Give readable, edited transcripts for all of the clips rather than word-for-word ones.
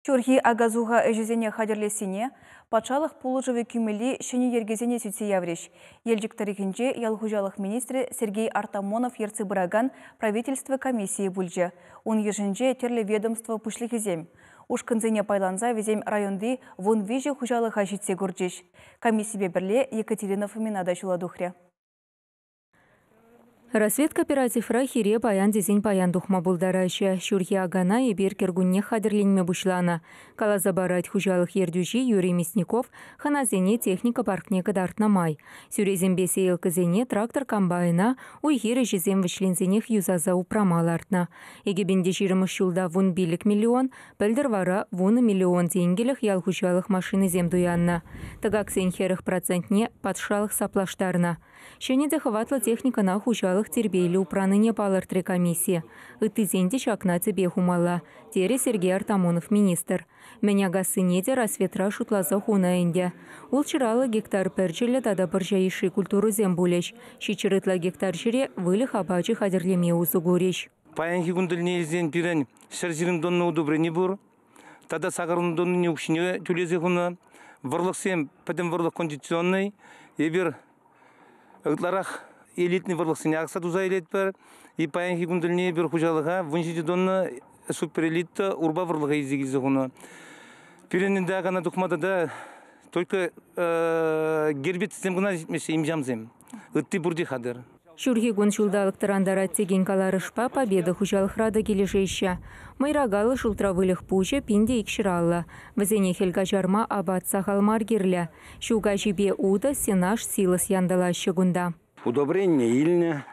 Ҫурхи ака-суха ӗҫӗсене хатӗрлессине, патшалӑх пулӑшӑвӗ кӳмелли ҫӗнӗ йӗркесене сӳтсе яврӗҫ. Елчӗк тӑрӑхӗнче ял хуҫалӑх министрӗ Сергей Артамонов ертсе пыракан правительство комиссийӗ пулчӗ. Ун йышӗнче тӗрлӗ ведомство пуҫлӑхӗсем. Ушкӑнсене пайланса вӗсем районти 13 хуҫалӑха ҫитсе курчӗҫ. Комиссипе пӗрле Екатерина Фомина та ҫула тухрӗ. Рассвет кооперативра хире паян тесен паян тухма пултараҫҫӗ. Ҫурхи акана эпир кӗркуннех хатӗрленме пуҫланӑ, каласа парать хуҫалӑх ертӳҫи Юрий Мясников хӑнасене техника паркне кӑтартнӑ май. Сӳресемпе сеялкӑсене трактор-комбайна уй-хир ӗҫӗсем вӗҫленсенех юсаса упрама лартнӑ. 2020 ҫулта 15 миллион, пӗлтӗр вара 10 миллион тенкӗлӗх ял хуҫалӑх машинисем туяннӑ. Тӑкаксен 40 процентне патшалӑх саплаштарнӑ. Ҫӗнӗ те хӑватлӑ техникӑна хуҫалӑх тирпейлӗ упранине палӑртрӗ комисси. Ыттисен те ҫакна тӗпе хумалла, терӗ Сергей Артамонов министр. Мӗн акассине те Рассветра шутласа хунӑ ӗнтӗ. 650 гектар пӗрчӗллӗ тата пӑрҫа йышши культурӑсем пулӗҫ. 700 ытла гектар ҫӗре выльӑх апачӗ хатӗрлеме усӑ курӗҫ. Паянхи кун тӗлне илсен пирӗн 120 тонна удобрени пур. Тата 80 тоннине укҫине тӳлесе хунӑ. Вӑрлӑхсем, пӗтӗм вӑрлӑх кондиционный. Эпир ытларах элитный вӑрлӑхсене акса туса илетпӗр. И паянхи кун тӗлне эпир хуҫалӑха 17 тонна суперэлита урпа вӑрлӑха илсе килсе хунӑ. Пирӗн ӗнтӗ акана тухма тата только гербицидсем кӑна ҫитмеҫҫӗ, имҫамсем. Ытти пурте хатӗр. Ҫурхи кун ҫулталӑк тӑрантарать текен каларӑшпа Победа хуҫалӑхра та килӗшеҫҫӗ. Мӑйракаллӑ шултра выльӑх пуҫӗ 1250. Вӗсене хӗл каҫарма апат сахал мар кирлӗ. Ҫу каҫипе утӑ, сенаж, силос янтӑлаҫҫӗ кунта. Удобрение илнӗ,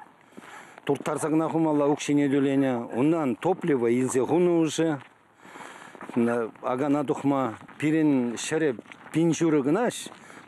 турттарса кӑна хумалла укҫине тӳленӗ. Унтан топливо илсе хунӑ уже. Акана тухма пирӗн ҫӗрӗ 1500 кӑна,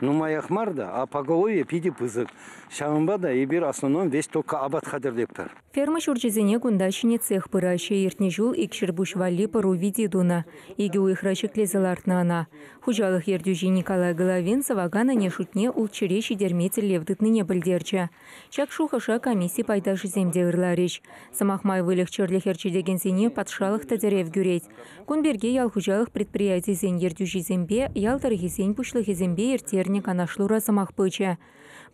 нумаях мар та, а поголовье питӗ пысӑк. Ҫавӑнпа та эпир основном весь только апат хатӗрлетпӗр. Ферма ҫурчӗсене кунта ҫӗнетсех пыраҫҫӗ. Иртнӗ ҫул 200 пуҫ валли пӑру вити тунӑ. 2 уйӑхра ҫӗклесе лартнӑ ӑна. Хуҫалӑх ертӳҫи Николай Головин сӑвакан ӗне шутне 600 ҫитерме тӗллев тытнине пӗлтерчӗ. Ҫак шухӑша комисси пайташӗсем те ырларӗҫ. Сӑмах май, выльӑх-чӗрлӗх ӗрчетекенсене патшалӑх та тӗрев кӳрет. Кун пирки ял хуҫалӑх предприятийӗсен ертӳҫисемпе, ял тӑрӑхӗсен пуҫлӑхӗсемпе ирттернӗ канашлура сӑмах пычӗ.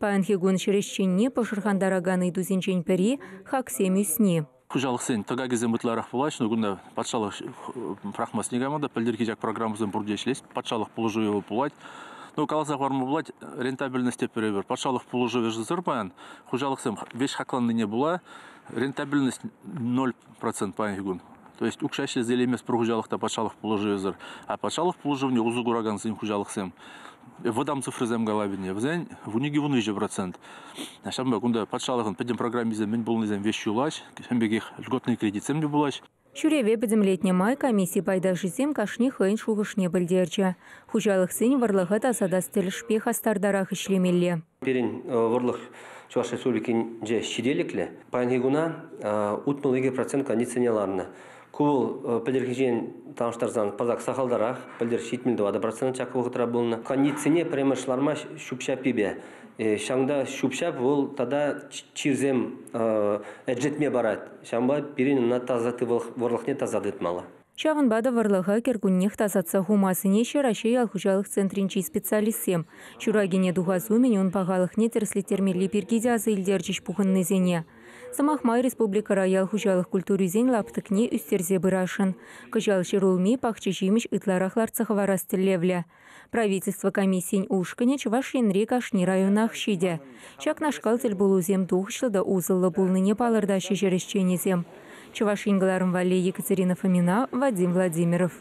Паянхи кун ҫӗр ӗҫченне пӑшӑрхантаракан ыйтусенчен пӗри – хаксем ӳсни. Хуҫалӑхсен тӑкакӗсем ытларах пулаҫҫӗ, но кунта патшалӑх пӑрахмасть никама та, пӗлтӗрхи ҫак программӑсем пурте ӗҫлеҫ, патшалӑх пулӑшӑвӗ пулать. Ну, каласа хӑварма пулать, рентабельность тепӗр эпир. Патшалӑх пулӑшӑвӗсӗр паян хуҫалӑхсем веҫ хакланнине пула рентабельность 0% паянхи кун. То есть укҫа ӗҫлесе илеймест пӗр хуҫалӑх та патшалӑх пулӑшӑвӗсӗр. А патшалӑх пулӑшӑвне усӑ куракансен хуҫалӑхсем вӑтам цифрӑсем калавине вӗсен 12-13%. Ҫавӑнпа кунта патшалӑхӑн пӗтӗм программисем мӗн пулнисем веҫ юлаҫ, ҫавӑн пекех льготный кредитсем те пулаҫ. Ҫӳреве пӗтӗмлетнӗ май комисси пайташӗсем кашни хӑйӗн шухӑшне пӗлтерчӗ. Хуҫалӑхсен вӑрлӑха тасатас тӗлӗшпе хастартарах ӗҫлемелле. Пирӗн вӑрлӑх Чӑваш Республикинче ҫителӗклӗ. Паянхи куна 62% кондицине ларнӑ. Ку вӑл пӗлтӗрхинчен танлаштарсан пӑртак сахалтарах, пӗлтӗр 74% ҫак вӑхӑтра пулнӑ. Кондицине пӗрремӗш ларма ҫӳп-ҫаппипе. Ҫавӑнта ҫӳп-ҫап вӑл тата чирсем ӗрчетме парать. Ҫавӑнпа пирӗн ӑна таса вӑрлӑхне таса тытмалла. Ҫавӑнпа та вӑрлӑха кӗркуннех тасатса хума сӗнеҫҫӗ Раҫҫей ял хуҫалӑх центрӗнчи специалистсем. Ҫуракине тухас умӗн ун пахалӑхне тӗрӗслеттермелли пирки те аса илтерчӗҫ пухӑннисене. Сӑмах май, республикӑра ял хуҫалӑх культурисен лаптӑкне ӳстерсе пырасшӑн. Кӑҫал ҫӗрулми, пахча-ҫимӗҫ ытларах лартса хӑварас тӗллевлӗ. Правительство комиссийӗн ушкӑнӗ Чӑваш Енри кашни районах ҫитӗ. Ҫакнашкал тӗлпулусем тухӑҫлӑ та усӑллӑ пулнине палӑртаҫҫӗ ҫӗр ӗҫченӗсем. Чӑваш Ен кӑларӑм валли Екатерина Фомина, Вадим Владимиров.